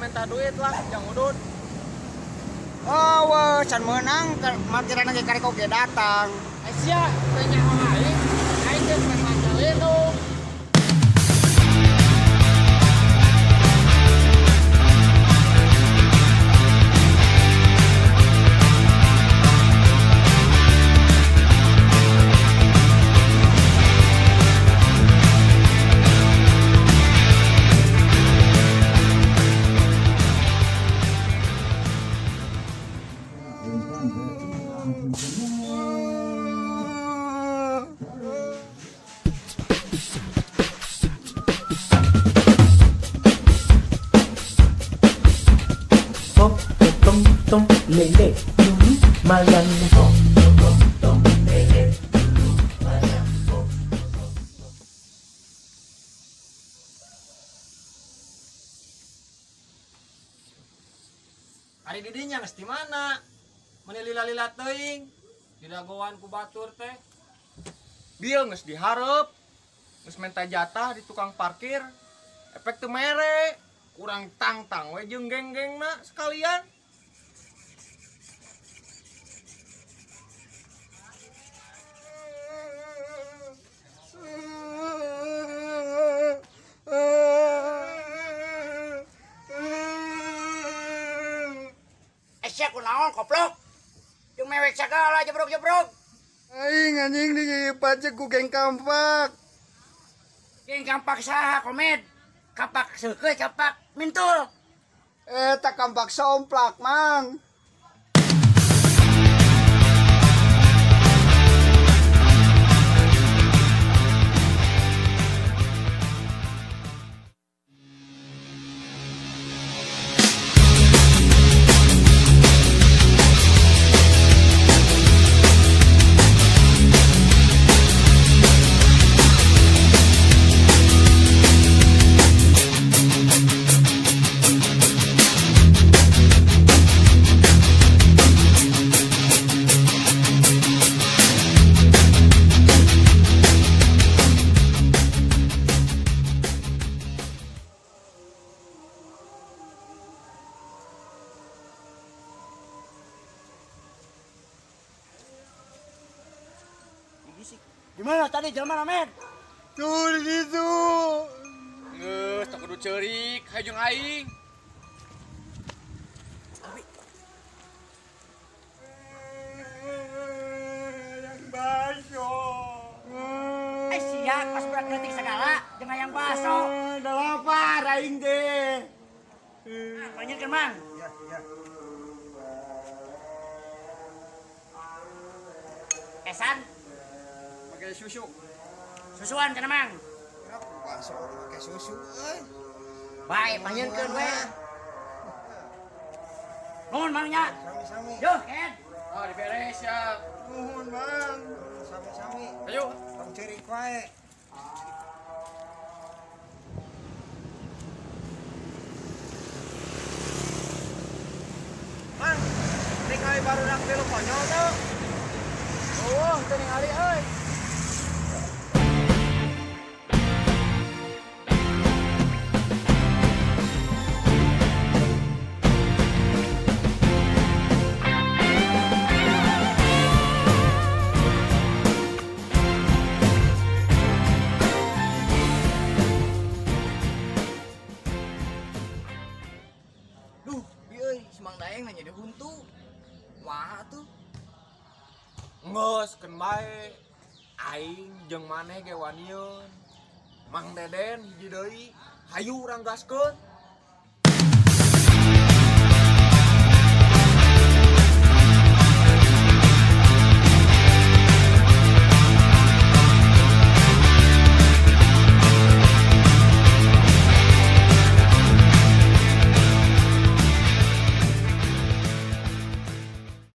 minta duit lah jang udud. Oh, wah, can meunang markiran ge karek oge datang. Sia, teh nyaho aing. Aing geus maca. Lele, lulu, mayan. Ari didinya geus di mana? Meni lila-lila teuing. Didagoan ku batur teh. Bil geus dihareup. Geus menta jatah di tukang parkir. Efek teu mere. Kurang tang-tang we jeung geng-gengna sekalian. Sia kunaon koplok. Jeung mewek sagala jebrok-jebrok. Aing anjing dipajek ku geng kampak. Geng kampak saha komed? Kampak seukeut kampak mintul. Eta kampak somplak, Mang. Di mana tadi jelema Med? Tuh di situ. Geus teu kudu ceurik, hayu jeung aing. Yang baso. Sia pas budak leutik segala jeung hayang baso. Da lapar aing teh. Panjirkeun, Mang. Ya, ya. Esan pakai susu. Susuan cenah, Mang. Ya, bakso pakai susu euy. Bae panyeunkeun we. Nuhun Mang nya. Sami-sami. Yuh, Ken. Oh, diberes ya. Nuhun, Mang. Sami-sami. Ayo. Tong ceurik wae. Mang, ningali barudak tilu konyol tuh. Oh, teu ningali euy. Duh, bi euy, si Mang Daeng nanya di huntu. Wah tuh. Geus keun bae. Aing jeung maneh ge wanieun. Mang Deden hiji deui, hayu urang gaskeun.